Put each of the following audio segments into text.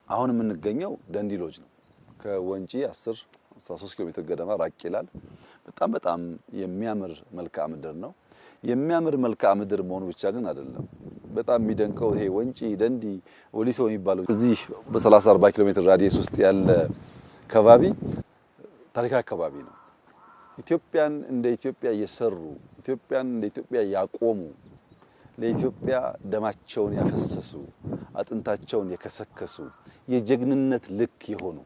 አሁን የምንገኘው ደንዲ ሎጅ ነው። ከወንጪ 10 13 ኪሎ ሜትር ገደማ ራቅ ይላል። በጣም በጣም የሚያምር መልክዓ ምድር ነው። የሚያምር መልክዓ ምድር መሆኑ ብቻ ግን አይደለም። በጣም የሚደንቀው ይሄ ወንጪ፣ ደንዲ፣ ወሊሶ የሚባለው እዚህ በ30 40 ኪሎ ሜትር radius ውስጥ ያለ ከባቢ ታሪካዊ አካባቢ ነው። ኢትዮጵያን እንደ ኢትዮጵያ የሰሩ፣ ኢትዮጵያን እንደ ኢትዮጵያ ያቆሙ፣ ለኢትዮጵያ ደማቸውን ያፈሰሱ፣ አጥንታቸውን የከሰከሱ፣ የጀግንነት ልክ የሆኑ፣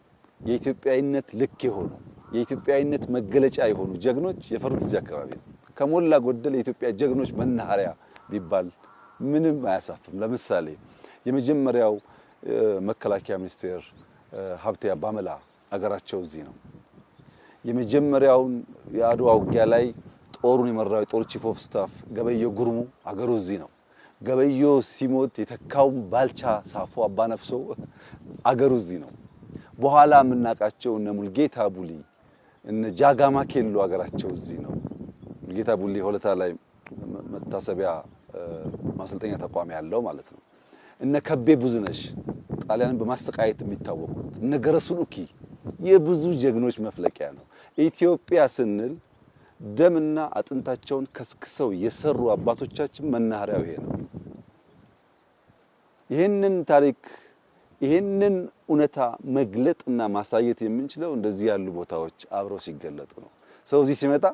የኢትዮጵያዊነት ልክ የሆኑ፣ የኢትዮጵያዊነት መገለጫ የሆኑ ጀግኖች የፈሩት እዚህ አካባቢ ነው። ከሞላ ጎደል የኢትዮጵያ ጀግኖች መናኸሪያ ቢባል ምንም አያሳፍርም። ለምሳሌ የመጀመሪያው መከላከያ ሚኒስቴር ሀብቴ አባመላ አገራቸው እዚህ ነው። የመጀመሪያውን የአድዋ ውጊያ ላይ ጦሩን የመራው የጦር chief of staff ገበየሁ ጉርሙ አገሩ እዚህ ነው። ገበየሁ ሲሞት የተካውን ባልቻ ሳፎ አባነፍሶ አገሩ እዚህ ነው። በኋላ የምናውቃቸው እነ ሙልጌታ ቡሊ፣ እነ ጃጋማ ኬሎ አገራቸው እዚህ ነው። ሙልጌታ ቡሊ ሆለታ ላይ መታሰቢያ ማሰልጠኛ ተቋም ያለው ማለት ነው። እነ ከቤ ብዙነሽ ጣሊያንን በማሰቃየት የሚታወቁት፣ እነ ገረሱ ዱኪ የብዙ ጀግኖች መፍለቂያ ነው። ኢትዮጵያ ስንል ደምና አጥንታቸውን ከስክሰው የሰሩ አባቶቻችን መናኸሪያው ይሄ ነው። ይህንን ታሪክ፣ ይህንን እውነታ መግለጥና ማሳየት የምንችለው እንደዚህ ያሉ ቦታዎች አብረው ሲገለጡ ነው። ሰው እዚህ ሲመጣ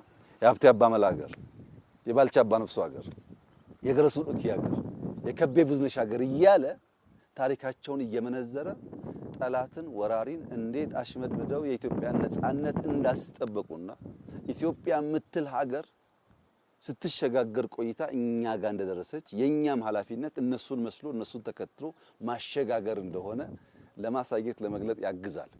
የሀብቴ አባመላ ሀገር፣ የባልቻ አባነፍሶ ሀገር፣ የገረሱ ዱኪ ሀገር፣ የከቤ ብዙነሽ ሀገር እያለ ታሪካቸውን እየመነዘረ ጠላትን ወራሪን እንዴት አሽመድምደው የኢትዮጵያን ነጻነት እንዳስጠበቁና ኢትዮጵያ የምትል ሀገር ስትሸጋገር ቆይታ እኛ ጋር እንደደረሰች የኛም ኃላፊነት እነሱን መስሎ እነሱን ተከትሎ ማሸጋገር እንደሆነ ለማሳየት ለመግለጥ ያግዛል።